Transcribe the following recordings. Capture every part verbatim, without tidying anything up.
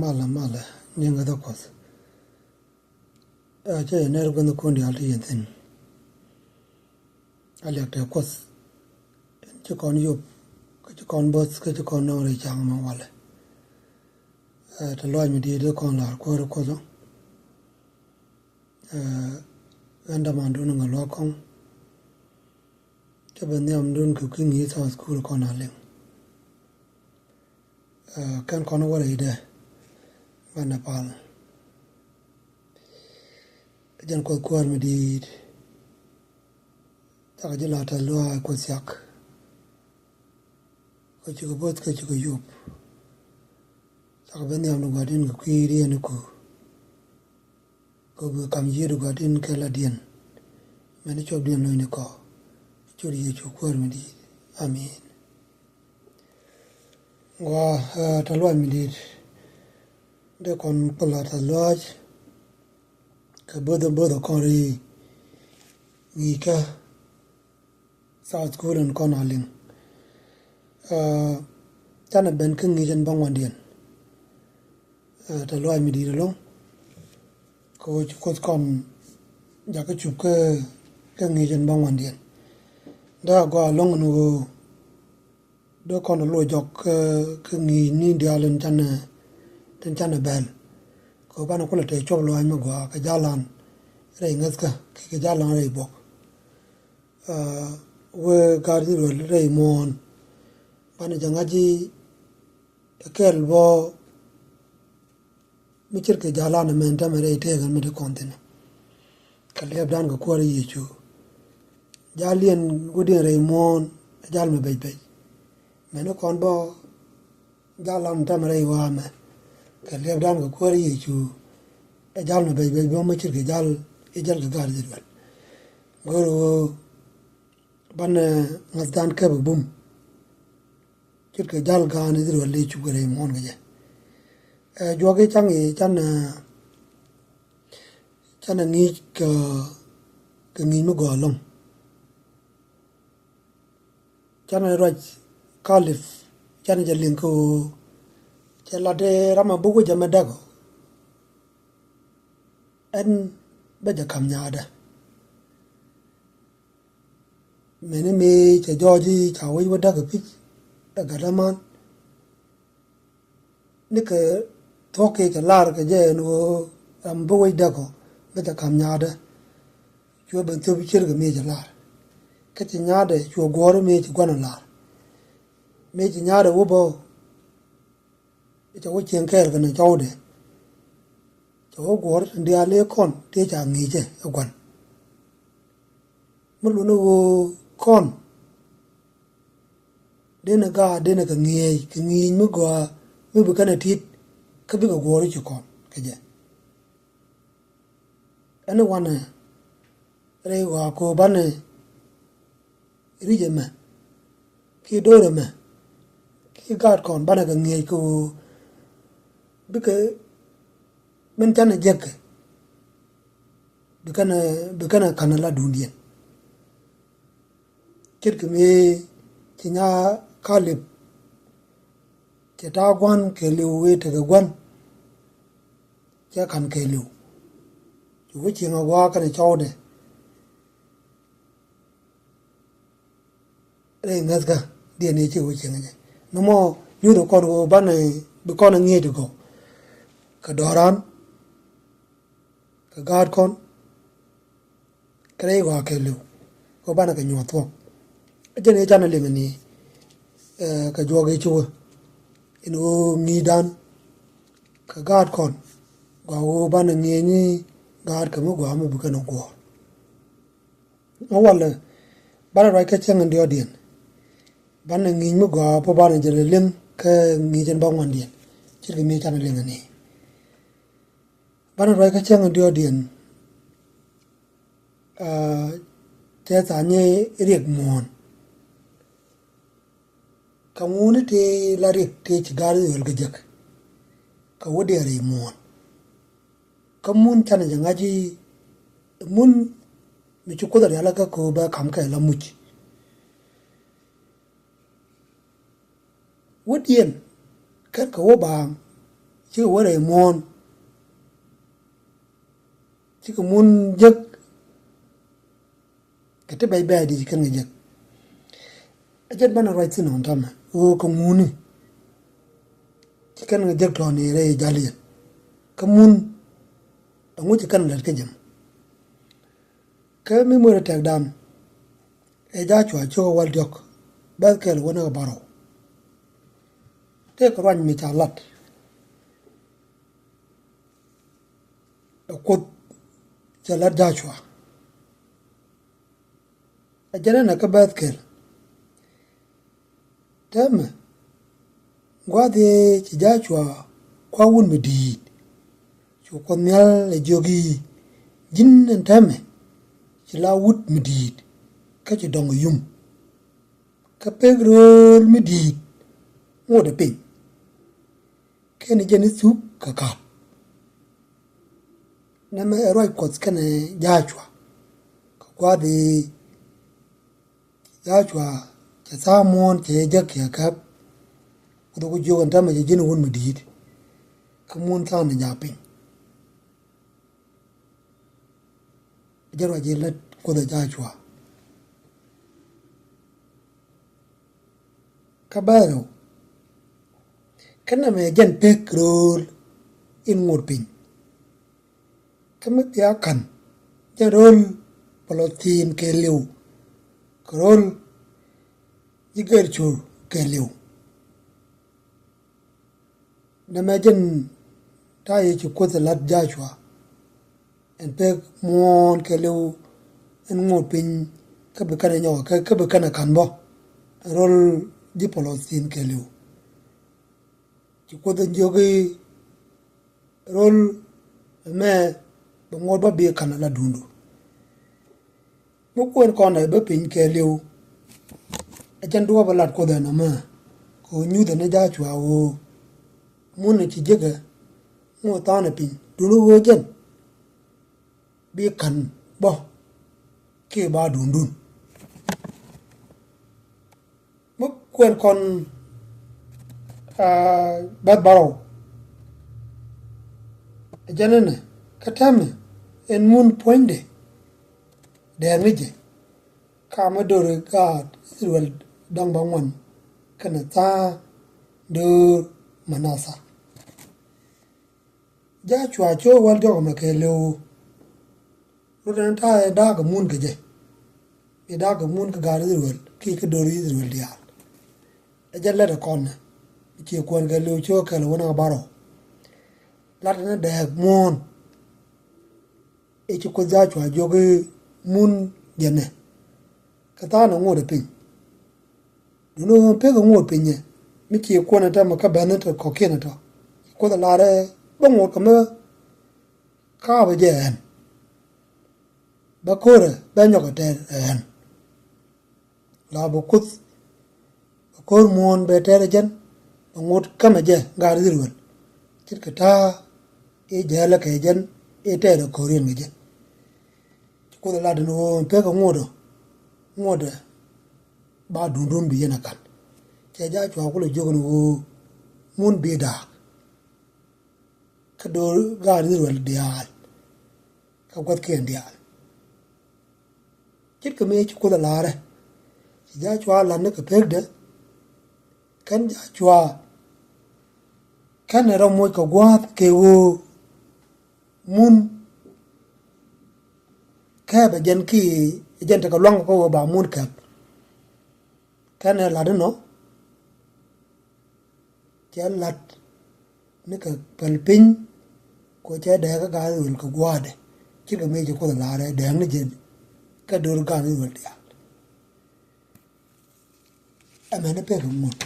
Malɛ, malɛ, nyiŋ kä thok Kuɔth. Ɛ, cä yɛ ner guänh kun diaal ti yɛn thi̱n. A liak tɛ Kuɔth. Ɛn ci kɔn yop, kä ci kɔn bo̱th, kä ci kɔn nɔŋ rɛy ca̱ŋ mɛ walɛ. Ɛ, tɛ lɔaac mi di̱i̱t dee kɔn la̱r kuäär Kuɔth ɔ. Ɛ, ɣän dämandun ŋä luaak kɔŋ. Cä ben nhiamdun kɛ kui̱ ŋi̱i̱c South School kɔn a liŋ. Ɛ, kɛn kɔn wä rɛydɛ banɛ pal. Jɛn Kuɔth kuäär mi di̱i̱t. Cakɛ ji̱ la tɛth luaak Kuɔth ciak. Kɛ cikɛ bo̱th kɛ cikɛ yop. Cakɛ ben nhiamdun gua̱di̱n kɛ kui̱ riɛn iku. Kɛ bi kam yiëëdu gua̱di̱n kɛ ladiɛn. Mɛn i̱ copdiɛn lo̱cni kɔ. I̱ ciöt Yecu kuäär mi di̱i̱t. Amin. Gua, ɛ, tɛ luac mi di̱i̱t. Dee kɔn kula tɛ luac. Kɛ bo̱th bo̱th kɔn ri ŋi̱i̱kä South School in kɔn a liŋ. Ɛ, canɛ ben kä ŋi̱i̱c in bä ŋuandiɛn. Ɛ, tɛ luac mi di̱i̱t ɛlɔ̱ŋ. Kɛ ɣöö ci Kuoth kɔn jakä cup kä, kä ŋi̱i̱c in bä ŋuandiɛn. Dee a gɔaa ɛlɔ̱ŋ ɛn ɣöö dee kɔn ɛ loc jɔk kä, kä ŋi̱i̱c ni diaal in canɛ, tin canɛ bɛl. Kɛ ɣöö banɛ kulɛ tɛy cuɔp luaac mi gɔaa kɛ jalan rɛy ŋäthkä kɛ, kɛ jalan rɛy buɔk. Ɛ, wee gaat Israel rɛy muɔ̱ɔ̱n. Banɛ jɛ ŋa̱c i̱ ɛ kɛl bä mi ce̱tkɛ jalan ɛmɛn täämɛ rɛy tëëkɛ mi ti kɔn thi̱n. Kɛ liɛpdan kɛ kuäär Yecu. Jaliɛn wädiɛn rɛy muɔ̱ɔ̱n ɛ jal mi bɛc bɛc. Mɛn ni kɔn bä jalan täämɛ rɛy wa̱a̱ mɛ. Kɛ liɛpdan kɛ kuäär Yecu ɛ jal mi bɛc bɛc bä mi ce̱tkɛ jal i̱ jäl kɛ gaat Israel. Go̱o̱r ɣöö banɛ ŋa̱thdan käp ɛ bum. Ce̱tkɛ jal gaan Israel dee cukɛ rɛy muɔ̱ɔ̱n kɛ jɛ. Ɛ, juɔk i̱ ca̱ŋ i̱ canɛ, canɛ ŋi̱i̱c kɛ, kɛ ŋi̱i̱c mi gɔaa ɛlɔ̱ŋ. Canɛ ruac Kalɛp, canɛ jɛ liŋ kɛ ɣöö cɛ lat i̱ ram a bi wec ɛmɛ däk ɔ, ɛn bä jɛ ka̱m nyaatdä. Mɛni mëë cɛ jɔɔc i̱ ca wec wä däk ɛ pi̱c ɛ gat aman. Nikɛ thuɔ̱k kɛ cɛ lar kɛ jɛ ɛn ɣöö ram bi wec däk ɔ bä cɛ ka̱m nyaatdä. Cuɛ ben thiop ce̱tkɛ mëë cɛ lar. Kä ci nyaatdɛ cuɛ guɔ̱ɔ̱r mëë ci gua̱n ɔ lar. Mëë ci nyaatdɛ wä bä cɛ wä cieŋ kɛɛl kɛnɛ cɔwdɛ. Cɛ wä guɔ̱ɔ̱r tin diaal i̱ kɔn tëë ca ŋi̱i̱cɛ ɛ gua̱n. Mi luni ɣöö kɔn denɛ gaat denɛ kɛ ŋi̱eec kɛ ŋi̱i̱c mi gɔaa mi bi kɛnɛ ti̱t kä bikɛ guɔ̱ɔ̱r i̱ ci kɔn kɛ jɛ. Ɛn wanɛ rɛy ɣɔaa kɛ ɣöö banɛ ri̱c ɛmɛ kiɛ do̱r ɛmɛ kiɛ gaat kɔn banɛ kɛ ŋi̱eec kɛ ɣöö bikɛ min canɛ jek kɛ bi kɛnɛ, bi kɛnɛ ka̱n ɛ la duundiɛn. Ce̱tkɛ mëë ci nyaa Kalɛp cɛ ta̱a̱ gua̱n kɛɛliw wee tekɛ gua̱n. Cɛ ka̱n kɛɛliw. Cu wä cieŋ a gua̱a̱ kɛnɛ cɔwdɛ. Rɛy ŋäthkä diɛn i̱ ci wä cieŋ jɛ. Nɔmɔ nyuuth kɔn ɣöö banɛ bi kɔn a ŋi̱eec ti gɔw. Kɛ dɔ̱ran kɛ gaat kɔn. Kɛ rɛy ɣɔaa kɛɛliw kɛ banɛ kɛ nyuɔ̱th thuɔ̱k. Ɛ jɛn i̱ canɛ liŋ ni, ɛ, kɛ juɔk i̱ ci wä in ɣöö ŋi̱i̱cdan kɛ gaat kɔn gɔaa ɣöö banɛ ŋi̱eec ni gaat kɛ mi gɔaa mi bi kɛn ɛ guɔ̱ɔ̱r. Ɛ walɛ banɛ ruac kä cäŋ in diɔ̱ɔ̱kdiɛn. Banɛ ŋi̱i̱c mi gɔaa bä banɛ jɛ lɛ liŋ kä ŋi̱i̱c in bä ŋuandiɛn. Ce̱tkɛ mi canɛ liŋ ni. Banɛ ruac kä cäŋ in diɔ̱ɔ̱kdiɛn. Aa, tɛth a nyɛ riɛk muɔ̱ɔ̱n. Kä ŋuni tëë la riɛk tëë ci gaat Israel kɛ jek. Kä wä diɛɛr i̱ muɔ̱ɔ̱n. Kä mun canɛ jɛ ŋa̱c i̱ mun mi ci Kuoth a rialikä kɛ ɣöö bɛ ka̱m kɛ la muc. Wädiɛn kɛn kɛ wä baaŋ cikɛ wä rɛy muɔ̱ɔ̱n, cikɛ mun jek kɛ ti bɛc bɛ̈ɛ̈ di ci kɛn kɛ jek. Ɛ jɛn banɛ ruac thi̱n ɣän täämɛ ɣöö kɛ ŋuni ci kɛn kɛ jek tɔ̱ɔ̱ni rɛy jal yɛn. Kä mun ɛŋu ci kɛn lät kä jɛ mɔ? Kä mi muer ɛ tɛkdan ɛ Jacua cio̱k ɛ wäl diɔ̱k bɛ̈th kɛl wänä kɛ bärɔw. Tëëkɛ ruac mi ca lat ɛ Kuoth cɛ lat Jacua. Ɛ jɛn ɛnɛ kä bɛ̈th kɛl. Täämɛ gua̱a̱th ëë ci Jacua kua̱r wut mi di̱i̱t, cu Kuoth Nhial ɛ jiök i̱, ji̱n ɛn täämɛ ci la wut mi di̱i̱t kä ci dɔ̱ŋ ɛ yum. Kä pek rööl mi di̱i̱t ŋotdɛ piny, kɛnɛ jɛn i̱ thuk kɛ ka̱p. Nɛmɛ ɛ ruac Kuɔth kɛnɛ Jacua kɛ gua̱a̱th ëë Jacua cɛ tha̱a̱ŋ muɔ̱ɔ̱n cɛ jɛ jäk kiɛ kɛp. Kuoth ku jiök ɛn täämɛ cɛ ji̱n wut mi di̱i̱t, kä mun tha̱a̱ŋ ni jaak piny. Jɛn ruac i̱ lät Kuoth ɛ Jacua. Kä bärɔw, kä nɛmɛ jɛn pek rööl in ŋot piny. Kä mi bia ka̱n jɛn rööl Palɛthin kɛɛliw, kɛ rööl ji̱ Gɛr-cur kɛɛliw. Nɛmɛ jɛn ta̱a̱ yɛ ci Kuoth ɛ lat Jacua ɛn pek muɔ̱ɔ̱n kɛɛliw in ŋot piny kä bi kɛn ɛ nyɔk kä, kä bi kɛn ɛ ka̱n bä ɛn rööl ji̱ Palɛthin kɛɛliw. Ci Kuoth ɛ jiök i̱ rööl ɛmɛ bɛ ŋot bä bi ka̱n ala duŋdu. Mi kuɛn kɔn ɛ bä piny kɛɛliw, ɛ jɛn duɔ̱ɔ̱p ɛ lat Kuoth ɛn ɛmɛ kɛ ɣöö nyuthɛ ni Jacua ɣöö mun ɛ ci jekɛ ŋot tha̱a̱ŋ ɛ piny duŋdu ɣöö jɛn bi ka̱n bä kiɛ ba duŋdun. Mi kuɛn kɔn, aa, bɛ̈th bärɔw, ɛ jɛn ɛnɛ kä täämɛ ɛn mun puɔ̱nydɛ dɛɛr ni jɛ. Ka mi do̱ri gaat I-thɛ-rɛl da̱ŋ bäŋuan kɛnɛ tha̱a̱ŋ döör Manathɛ. Jacua cio̱k wäl diɔ̱k ɛmɛ kɛɛliw. Rut ɛn ta̱a̱ ɛ da̱a̱k ɛ mun kɛ jɛ. Bi da̱a̱k ɛ mun kɛ gaat I-thɛ-rɛl kiɛ kä do̱r I-thɛ-rɛl diaal. Ɛ jɛn lät ɛ kɔn nɛ. Ciɛ kuɛn kɛɛliw cio̱k kɛl wänä kɛ bärɔw. Lat ɛn ɛ dɛɛk muɔ̱ɔ̱n. Ëë ci Kuoth Jacua jiök i̱ mun jɛnɛ kɛ tha̱a̱ŋ ɛ ŋot ɛ piny. Duŋni ɣöö pek ɛ ŋot pinyɛ mi ci kuɔn ɛ täämɛ kä ben ni tɔ kɔ̱kiɛn ɛ tɔ. Ci Kuoth ɛ lar ɛ bä ŋot kɛ mi ka̱a̱pɛ jɛ ɛ ɣän. Bä ko̱rɛ bä nyɔk ɛ tɛɛr ɛ ɣän. La bä Kuoth bä ko̱r muɔ̱ɔ̱n bɛ tɛɛr ɛ jɛn bä ŋot kämɛ jɛ gaat I-thɛ-rɛl. Ce̱tkɛ ta̱a̱ i̱ jɛɛlɛ kɛ jɛn i̱ tɛɛr ɛ ko̱riɛn kɛ jɛ. Ci Kuoth ɛ lat ɛn ɣöö pek ɛ ŋot ɔ ŋot ɛ ba duŋdun bi yɛn ɛ ka̱n. Cɛ Jacua kulɛ jiök ɛn ɣöö mun bi da̱a̱k kä do̱r gaat I-thɛ-rɛl diaal kä gua̱thkiɛn diaal. Ce̱tkɛ mëë ci Kuoth ɛ la̱rɛ ci Jacua lat ni kɛ pekdɛ. Kɛn Jacua kɛn ɛ rɔ moc kɛ gua̱a̱th kɛ ɣöö mun kɛɛp ɛ jɛn ki ɛ jɛn tekɛ lua̱ŋ kä ɣöö ba mun kɛp. Kɛn ɛ lat inɔ cɛ lat ni kɛ päl piny. Kɛ cɛ dɛɛk kä gaat I-thɛ-rɛl kɛ gua̱a̱dɛ ce̱tkɛ mëë ci Kuoth ɛ la̱rɛ dɛɛk ni jɛn kä do̱r gaat I-thɛ-rɛl diaal. Ɛmɛn ɛ pek ɛ ŋot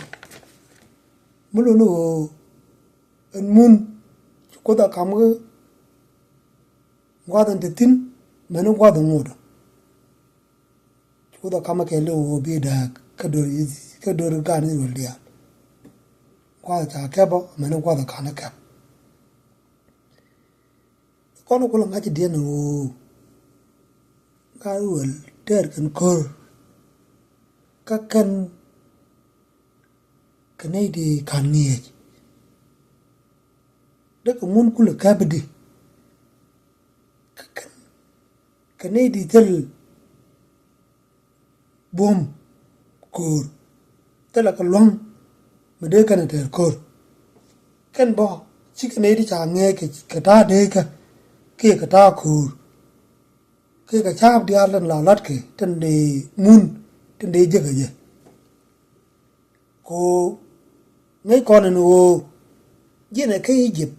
mi luni ɣöö ɛn mun ci Kuoth ɛ ka̱m kä gua̱a̱th in te thi̱n. Mɛn ɛ gua̱a̱th ɛ ŋot ɔ ci Kuoth ɛ ka̱m ɛ kɛɛliw ɣöö bi da̱a̱k kä do̱r I-thɛ-rɛl kä do̱r gaat I-thɛ-rɛl diaal. Gua̱a̱th ɛ ca kɛp ɔ mɛn ɛ gua̱a̱th ɛ ka̱n ɛ kɛp. Kɔn kulɛ ŋa̱c diɛn ɣöö gaat I-thɛ-rɛl tɛɛr kɛn ko̱r kä kɛn kɛ nɛy ti ka̱n ŋi̱eec. Dee kɛ mun kulɛ käp i̱di. Kä kɛn kɛ nɛy ti thil buɔ̱m ko̱o̱r, thilɛ kɛ lua̱ŋ mi dee kɛn ɛ tɛɛr ko̱o̱r. Kɛn bä cikɛ nɛy ti ca ŋɛɛc kɛ, kɛ ta̱a̱ dee kä kiɛ kɛ ta̱a̱ ko̱o̱r, kiɛ kɛ ca̱a̱p diaal tin la la̱tkɛ tin dee mun tin dee jek ɛ jɛ. Kɛ ɣöö ŋäc kɔn ɛn ɣöö jiɛn ɛ kä I-jëp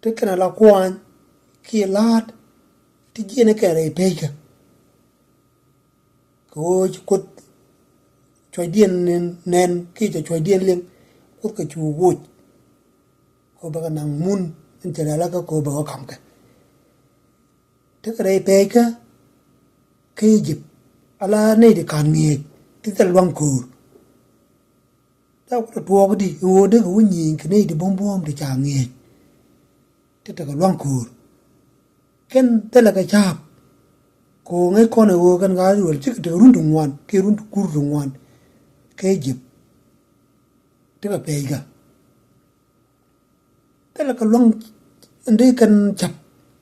ti kɛn ɛ la kuany kiɛ la̱a̱t ti jiɛn ɛ kɛn rɛy peckä. Kɛ ɣöö ci Kuoth cuɔ̱cdiɛn nɛn kiɛ cɛ cuɔ̱cdiɛn liŋ, Kuoth kɛ cu woc kɛ ɣöö bɛ kɛ naŋ mun in cɛ rialikä kɛ ɣöö bɛ kɛ ka̱m kɛ. Tekɛ rɛy pɛɛckä kä I-jëp ala nɛy ti ka̱n ŋi̱eec ti thil lua̱ŋ ko̱o̱r. Dee kulɛ tuɔɔk di in ɣöö dee kɛ wä nyieny kɛ nɛy ti buɔ̱m buɔ̱ɔ̱m ti ca ŋi̱eec ti tekɛ lua̱ŋ ko̱o̱r. Kɛn thilɛ kɛ ca̱a̱p kɛ ɣöö ŋäc kɔn ɛ ɣöö kɛn ɣa̱a̱c ruël cikɛ tekɛ run ti ŋuan kiɛ run ti kur ti ŋuan kä I-jëp. Tekɛ pɛɛckä. Thilɛ kɛ lua̱ŋ in dee kɛn ca̱p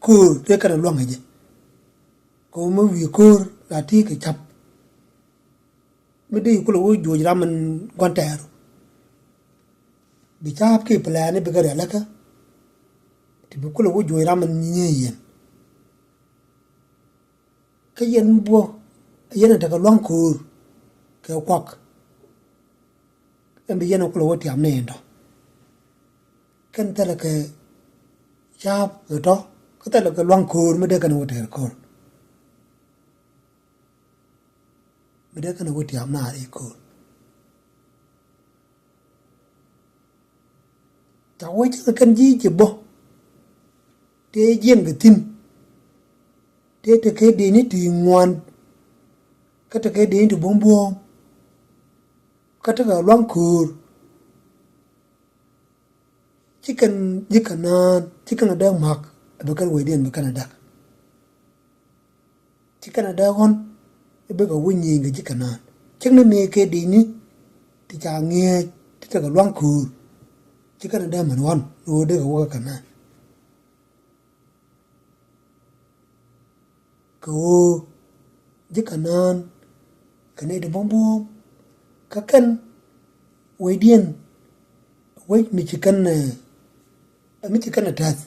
ko̱o̱r dee kɛn lua̱ŋ ɛ jɛ. Kɛ ɣöö mi wi̱i̱ ko̱o̱r la ti kɛ ca̱p. Mi dee kulɛ wä juɔc ram in gua̱n tɛɛr. Bi ca̱a̱p kiɛ plan i̱ bikɛ rialikä. Ti bi kulɛ wä juɔc ram in nyiee yɛn. Kä yɛn buɔ yɛn a tekɛ lua̱ŋ ko̱o̱r kɛ kuak. Ɛn bi yɛn a kulɛ wä tiam ni ɛn tɔ. Kɛn thilɛ kɛ ca̱a̱p ɛ tɔ kä thilɛ kɛ lua̱ŋ ko̱o̱r mi dee kɛn wä tɛɛr ko̱o̱r. Mi dee kɛn wä tiam naar i̱ ko̱o̱r. Ca wee cä kɛn ji̱ cɛ bä tëë jiɛn kɛ thi̱n. Tëë tekɛ dee ni ti ŋuan kä tekɛ dee ni ti buɔ̱m buɔ̱ɔ̱m kä tekɛ lua̱ŋ ko̱o̱r. Ci kɛn ji̱ Kanaan ci kɛn a dee ma̱k a bi kɛn wecdiɛn bi kɛn a däk. Ci kɛn a dee ɣɔ̱n i̱ bikɛ wi̱c nyieny kɛ ji̱ Kanaan. Cik ni mëë kɛ di̱cni ti ca ŋi̱eec ti tekɛ lua̱ŋ ko̱o̱r. Ci kɛn a dee mɛn ɣɔ̱n ni ɣöö dee kɛ wä kä Kanaan. Kɛ ɣöö ji̱ Kanaan kɛ nɛy ti buɔ̱m buɔ̱ɔ̱m kä kɛn wecdiɛn wec mi ci kɛn ɛ mi ci kɛn ɛ tɛth.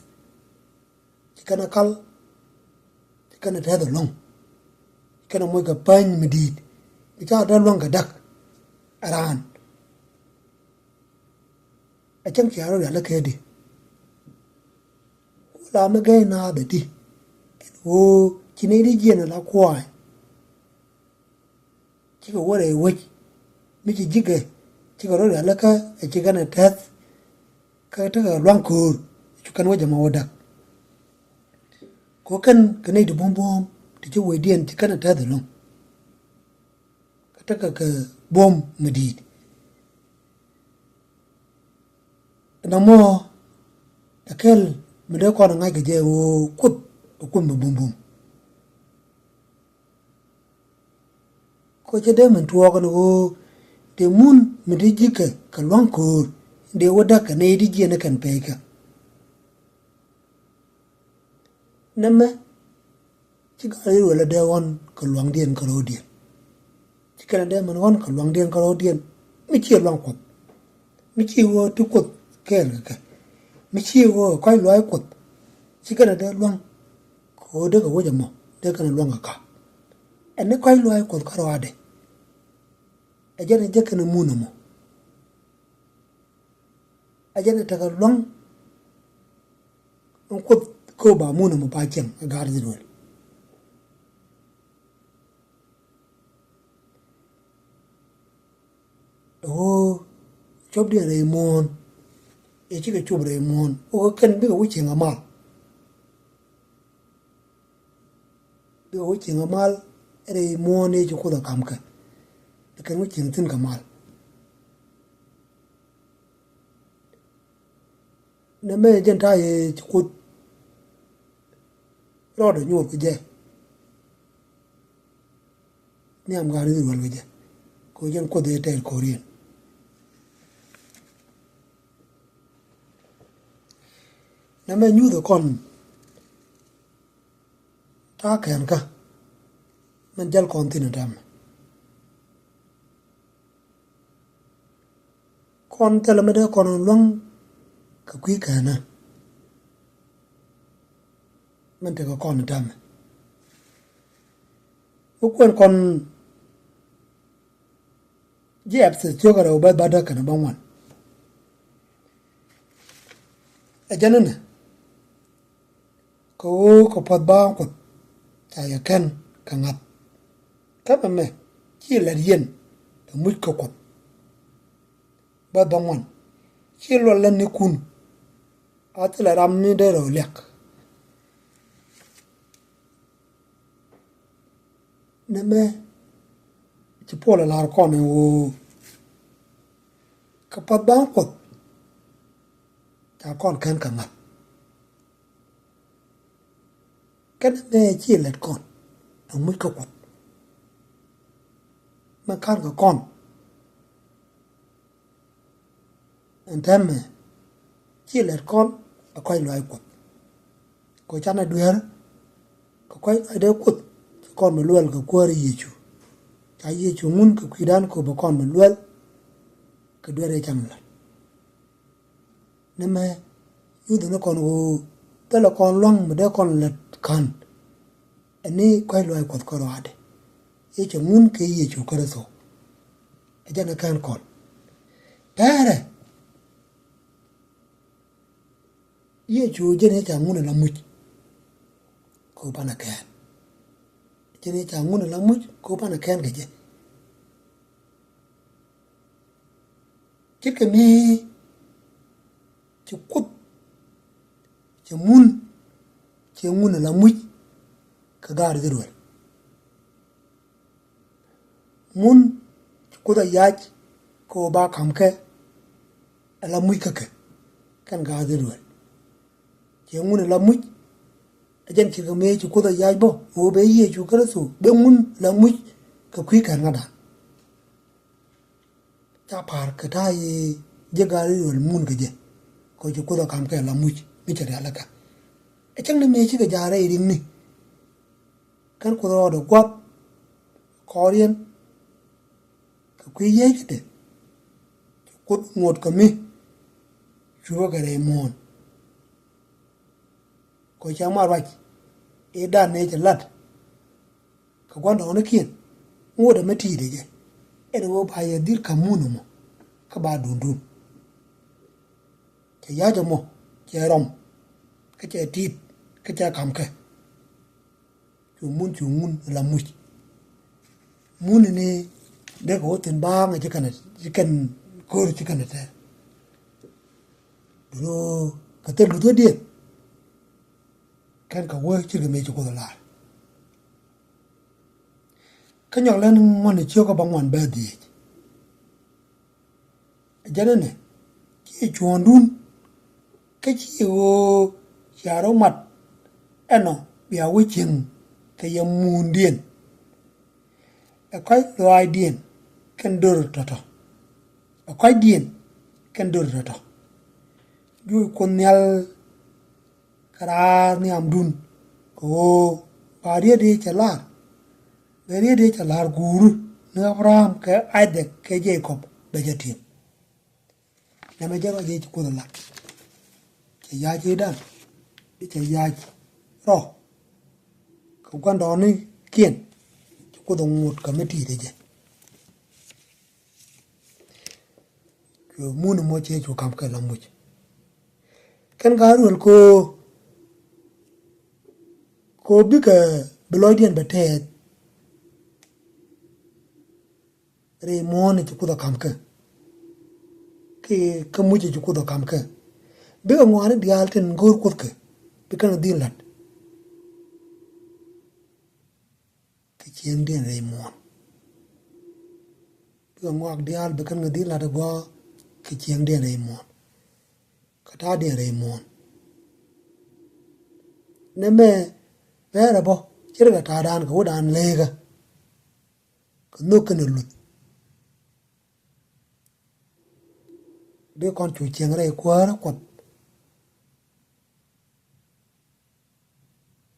Ci kɛn ɛ kal ci kɛn ɛ tɛth ɛlɔ̱ŋ. Ci kɛn ɛ moc kɛ päny mi di̱i̱t mi ca dee luäŋ kɛ däk ɛ raan. Ɛ cäŋ cia rɔ rial ɛ kɛ di. Ku la mi gɛy naath ɛ ti ɛn ɣöö ci nɛy ti jiɛn ɛ la kuaany. Cikɛ wä rɛy wec mi ci ji̱kɛ cikɛ rɔ rialikä ɛ ci kɛn ɛ tɛth. Kä tekɛ lua̱ŋ ko̱o̱r cu kɛn wec ɛmɔ wä däk. Kɛ kɛn kɛ nɛy ti buɔ̱m buɔ̱m ti ci wecdiɛn ci kɛn ɛ tɛth ɛlɔ̱ŋ. Kä tekɛ kɛ buɔ̱m mi di̱i̱t. Ɛn ɛmɔ ɛ kɛl mi dee kɔn ɛ ŋa̱c kɛ jɛ ɣöö Kuoth ɛ Kuoth mi buɔ̱m buɔ̱m. Kɔ cɛ dee min tuɔɔk ni ɣöö dee mun mi dee ji̱kɛ kɛ lua̱ŋ ko̱o̱r dee wä däk kɛ nɛy ti jiɛn ni kɛn pɛɛckä. Nɛmɛ ci gaat Israel a dee ɣɔ̱n kɛ lua̱ŋdiɛn kärɔ̱diɛn. Ci kɛn a dee min ɣɔ̱n kɛ lua̱ŋdiɛn kärɔ̱diɛn mi ciɛ lua̱ŋ Kuɔth. Mi ci ɣöö ti Kuoth kɛɛl kɛ kɛ mi ci ɣöö kɔc luaac Kuɔth. Ci kɛn a dee lua̱ŋ kɛ ɣöö dee kɛ wec ɛmɔ dee kɛn a lua̱ŋ kɛ ka̱. Ɛn ni kɔc luaac Kuɔth kärɔaadɛ ɛ jɛn ɛ jek kɛn ɛ mun ɛmɔ. Ɛ jɛn ɛ tekɛ lua̱ŋ in Kuoth kä ba mun ɛmɔ ba cieŋ ɛ gaat Israel. Ɛ ɣöö copdiɛn rɛy muɔ̱ɔ̱n ɛ cikɛ cop rɛy muɔ̱ɔ̱n ɣöö kɛn bikɛ wä cieŋ ɛ mal. Bikɛ wä cieŋ ɛ mal rɛy muɔ̱ɔ̱n ëë ci Kuoth ɛ ka̱m kɛ. Ɛ kɛn wä cieŋ thi̱n kɛ mal. Nɛmɛ jɛn ta̱a̱ yɛ ci Kuoth rɔɔdɛ nyuɔth kɛ jɛ. Nhiam gaat Israel kɛ jɛ kɛ jɛn Kuoth ëë tɛl ko̱riɛn. Nɛmɛ nyuuthɛ kɔn ta̱a̱ kɛn kä min jäl kɔn thi̱n ɛ tɛmɛ. Kɔn thilɛ mi dee kɔn luäŋ kɛ kui̱ kɛnä min tekɛ kɔn ɛ tɛmɛ. Mi kuɛn kɔn ji̱ Ɛpɛthäth ciök ɛ rɛw bɛ̈th bädäk kɛnɛ bäŋuan. Ɛ jɛn inɛ, kɛ ɣöö kɛ puɔ̱th baaŋ Kuɔth ca yɛ kɛn kɛ ŋa̱th. Kä mɛmɛ ci lɛt yɛn ɛ muc kä Kuɔth. Bäth bäŋuan, ci luɔl lätnikun a thilɛ ram mi dee rɛw liak. Nɛmɛ ci Puɔl ɛ la̱r kɔn ɛ ɣöö kɛ puɔ̱th baaŋ Kuɔth ca kɔn kɛn kɛ ŋa̱th. Kɛn nɛmɛ ci lɛt kɔn ɛ muc kä Kuɔth. Mɛ ka̱n kɛ kɔn ɛn tɛmɛ ci lɛt kɔn ɛ kɔc luaac Kuɔth. Kɛ canɛ dueer kɛ kɔc luaac dee Kuoth ci kɔn bi luɛl kɛ Kuäär Yecu. Ca Yecu ŋun kɛ kui̱dan kɛ bɛ kɔn bi luɛl kɛ dueer ɛ canɛ lɛt. Nɛmɛ nyuuthɛ ni kɔn ɣöö thilɛ kɔn lua̱ŋ mi dee kɔn lät ka̱n. Ɛn ni kɔc luaac Kuɔth kärɔaadɛ i̱ cɛ ŋun kɛ Yecu Kritho. Ɛ jɛn ɛ kɛn kɔn. Tɛɛrɛ Yecu jɛn i̱ ca ŋun ala muc kɛ ɣöö banɛ kɛn. Jɛn i̱ ca ŋun ala muc kɛ ɣöö banɛ kɛn kɛ jɛ. Ce̱tkɛ mi ci Kuoth cɛ mun, cɛ ŋun ala muc kɛ gaat I-thɛ-rɛl. Mun ci Kuoth a yac kɛ ɣöö ba ka̱m kɛ ala muc kä kɛ kɛn gaat I-thɛ-rɛl. Cɛ ŋun ala muc. Ɛ jɛn ce̱tkɛ mi ci Kuoth a yac bä ɣöö bɛ Yecu Kritho bɛ ŋun ala muc kɛ kui̱ kɛn ŋa̱dan. Ca pa̱a̱r kɛ ta̱a̱ i̱ ji̱ gaat I-thɛ-rɛl mun kɛ jɛ kɛ ɣöö ci Kuoth a ka̱m kɛ ala muc mi cɛ rialikä. Ɛ cäŋ ni mëë cikɛ ja̱a̱r rɛy ri̱ŋni. Kɛn Kuoth rɔɔdɛ gua̱th kɔɔriɛn kɛ kui̱ yiëëkädɛ. Ci Kuoth ŋot kɛ mi cupä kɛ rɛy muɔ̱ɔ̱n. Kɛ ɣöö cɛ ma ruac i̱ dan nɛy cɛ la̱t kɛ gua̱ndɔɔŋnikiɛn ŋotdɛ mi ti̱i̱t ɛ jɛ. Ɛn ɣöö ba yɛ dhil ka̱m mun ɛmɔ kä ba duundun. Cɛ ya̱c ɛmɔ cɛ rɔm kä cɛ ti̱i̱t kä cɛ ka̱m kɛ. Cu mun cu ŋun ala muc. Mun ni dee kɛ wä thi̱n baaŋ ci kɛn, ci kɛn ko̱r ci kɛn tɛr. Duno kɛ thil luth wädiɛn. Kɛn kɛ wä ce̱tkɛ mëë ci Kuoth a lar. Kä Nyɔk lɛn ŋuan ciök kä bäŋuan bɛ dhiec. Jɛn ɛnɛ, ci cuɔ̱ɔ̱ŋdun kä ci ɣöö cia rɔ mat ɛnɔ bia wä cieŋ kɛ yɛ muundiɛn. Ɛ kɔc lɔaacdiɛn kɛn dör tɔ̱tɔ̱. Ɛ kɔcdiɛn kɛn dör tɔ̱tɔ̱. Juuc Kuoth Nhial kɛ raar nhiamdun kɛ ɣöö ba riet i̱ cɛ la̱r, bɛ riet i̱ cɛ la̱r guuri ni Abraham kɛ Isaac kɛ Jacob bɛ cɛ ti̱em. Nɛmɛ jɛ rɔ jɛ ci Kuoth a lat. Cɛ ya̱c i̱ dan i̱ cɛ ya̱c rɔ kɛ gua̱ndɔɔŋnikiɛn ci Kuoth a ŋot kɛ mi ti̱i̱t ɛ jɛ. Cuɛ mun ɛmɔ cɛ cu ka̱m kɛ la muc. Kɛn ka ruel ko ko bikɛ bi lɔcdiɛn bɛ tɛɛth. Rɛy muɔ̱ɔ̱n ci Kuoth a ka̱m kɛ. Ki kä muc ci Kuoth a ka̱m kɛ. Bikɛ ŋɔaani diaal tin go̱o̱r Kuoth kɛ bi kɛn dhil la̱t. Kɛ cieŋdiɛn rɛy muɔ̱ɔ̱n. Bikɛ ŋɔak diaal bi kɛn kɛ dhil la̱t ɛ gɔaa kɛ cieŋdiɛn rɛy muɔ̱ɔ̱n. Kɛ ta̱a̱diɛn rɛy muɔ̱ɔ̱n. Nɛmɛ bɛɛrɛ bä ce̱tkɛ ta̱a̱dan kɛ wädan leekä. Kɛ nhök kɛnɛ luth. Bi kɔn cu cieŋ rɛy Kuäärä Kuɔth.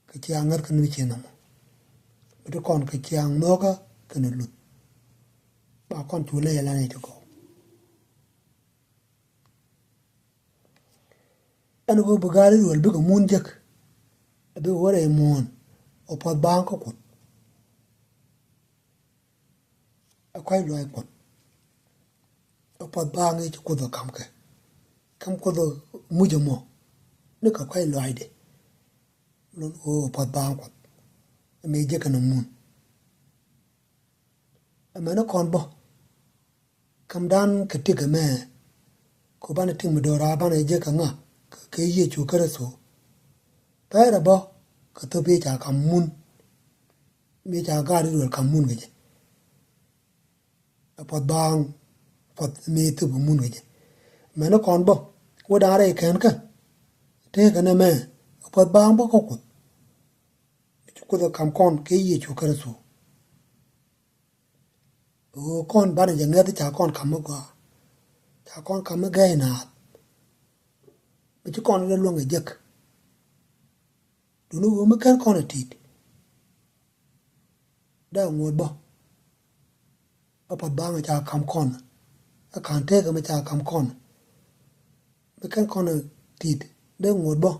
kɛ ciaŋ ŋär kɛn mi ciɛ nɔmɔ. Bi ti kɔn kɛ ciaŋ nhɔkä kɛnɛ luth. Ba kɔn cu lɛ yɛ lan i̱ ti gɔw. Ɛn ɣöö bi gaat Israel bikɛ mun jek. Ɛ bikɛ wä rɛy muɔ̱ɔ̱n ɔ puɔth baaŋ kä Kuoth. Ɛ kuay luaac Kuɔth. Ɛ puɔth baaŋ i̱ ci Kuoth ɔ ka̱m kɛ. Ka̱m Kuoth ɔ muc ɛmɔ. Ni kɛ kuay luaacdɛ. Lon ɣöö ɛ puɔth baaŋ Kuɔth. Ɛ mëë jek kɛn ɛ mun. Ɛ mɛn ɛ kɔn bä. Kamdan kɛ tik ɛmɛ. Kɛ banɛ tik mi do̱raar banɛ jek kɛ ŋa kɛ Yecu Kritho. Pɛrɛ bä kɛ thop i̱ ca kam mun. Mi ca gaat Israel kam mun kɛ jɛ. Ɛ puɔth baaŋ puɔth mi thop mun kɛ jɛ. Mɛn kɔn bä wä da̱a̱n rɛy kɛn kä. Tëëkɛ nɛmɛ ɛ puɔth baaŋ bä kä Kuoth. Mi ci Kuoth ɛ kam kɔn kɛ Yecu Kritho. Ɣöö kɔn banɛ jɛ ŋäth ca kɔn ka̱m mi gɔaa. Ca kɔn ka̱m mi gɛɛc naath. Mi ci kɔn rɛ luäŋ ɛ jek. Duŋni ɣöö mi kɛn kɔn ɛ ti̱i̱t. Dee ŋuɔ̱t bä. Ɛ puɔth baaŋ ca ka̱m kɔn. Ɛ ka̱n tëëkɛ mi ca ka̱m kɔn. Mi kɛn kɔn ɛ ti̱i̱t dee ŋuɔ̱t bä.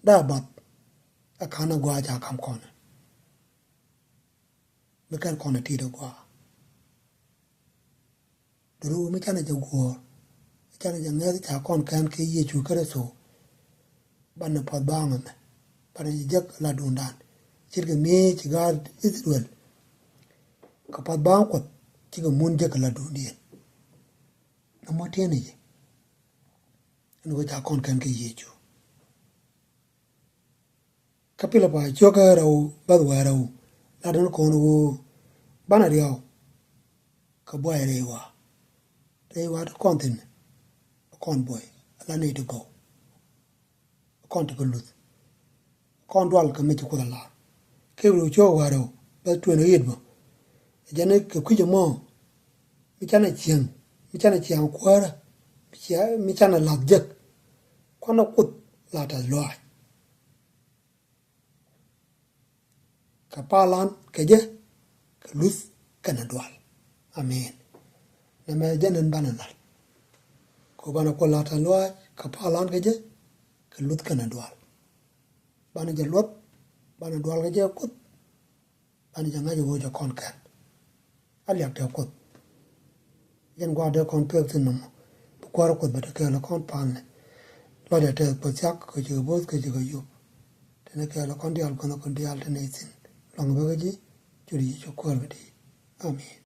Dee bath. Ɛ ka̱n ɛ gɔaa ca ka̱m kɔn. Mi kɛn kɔn ɛ ti̱i̱t ɛ gɔaa. Duŋni mi canɛ jɛ guɔ̱ɔ̱r. Mi canɛ jɛ ŋäth ca kɔn kɛn kɛ Yecu Kritho. Banɛ puɔth baaŋ ɛmɛ. Banɛ jɛ jek la duŋdan. Ce̱tkɛ mi ci gaat Israel. Kɛ puɔth baaŋ Kuɔth cikɛ mun jek la duŋdiɛn. Nɔmɔ tiɛn i̱ jɛ. Ɛn ɣöö ca kɔn kɛn kɛ Yecu. Kä Pilipay ciökä rɛw bäth wäl rɛw lat ni kɔn ɣöö banɛ riaw kɛ buay rɛy wa. Rɛy wa ti kɔn thi̱n kɔn buay ala nɛy ti gɔw. Kɔn ti kɛ luth kɔn dual kɛ mi ci Kuoth a lar. Kɛ rɛw ciökä wäl rɛw bäth tueŋ rɛw i̱ bä. Jɛn kɛ kui̱c ɛmɔ mi canɛ ciɛŋ mi canɛ ciɛŋ kuäärä mi canɛ lath jek. Kuanɛ Kuoth la tɛth luaac. Kɛ palan kɛ jɛ kɛ luth kɛnɛ dual. Amen. Nɛmɛ jɛn in banɛ la̱t. Kɛ banɛ Kuoth la̱t a luaac kɛ palan kɛ jɛ kɛ luth kɛnɛ dual. Banɛ jɛ luɔth banɛ dual kɛ jɛ Kuoth. Banɛ jɛ ŋa̱c ɛ ɣöö jɛ kɔn kɛn. A liak tɛ Kuoth. Jɛn gua̱a̱r dee kɔn pek thi̱n nɔmɔ bi kuäär Kuoth bɛ te kɛɛl kɔn palnɛ. Lɔcdɛ tɛth Kuoth thiak kɛ ci kɛ bo̱o̱th kɛ ci kɛ yop. Tɛnɛ kɛɛl kɔn diaal kɔn kɔn diaal tɛnɛ ithin luaŋ bä kä ji̱. Cu di ji̱ cu kuäär bä di. Amen.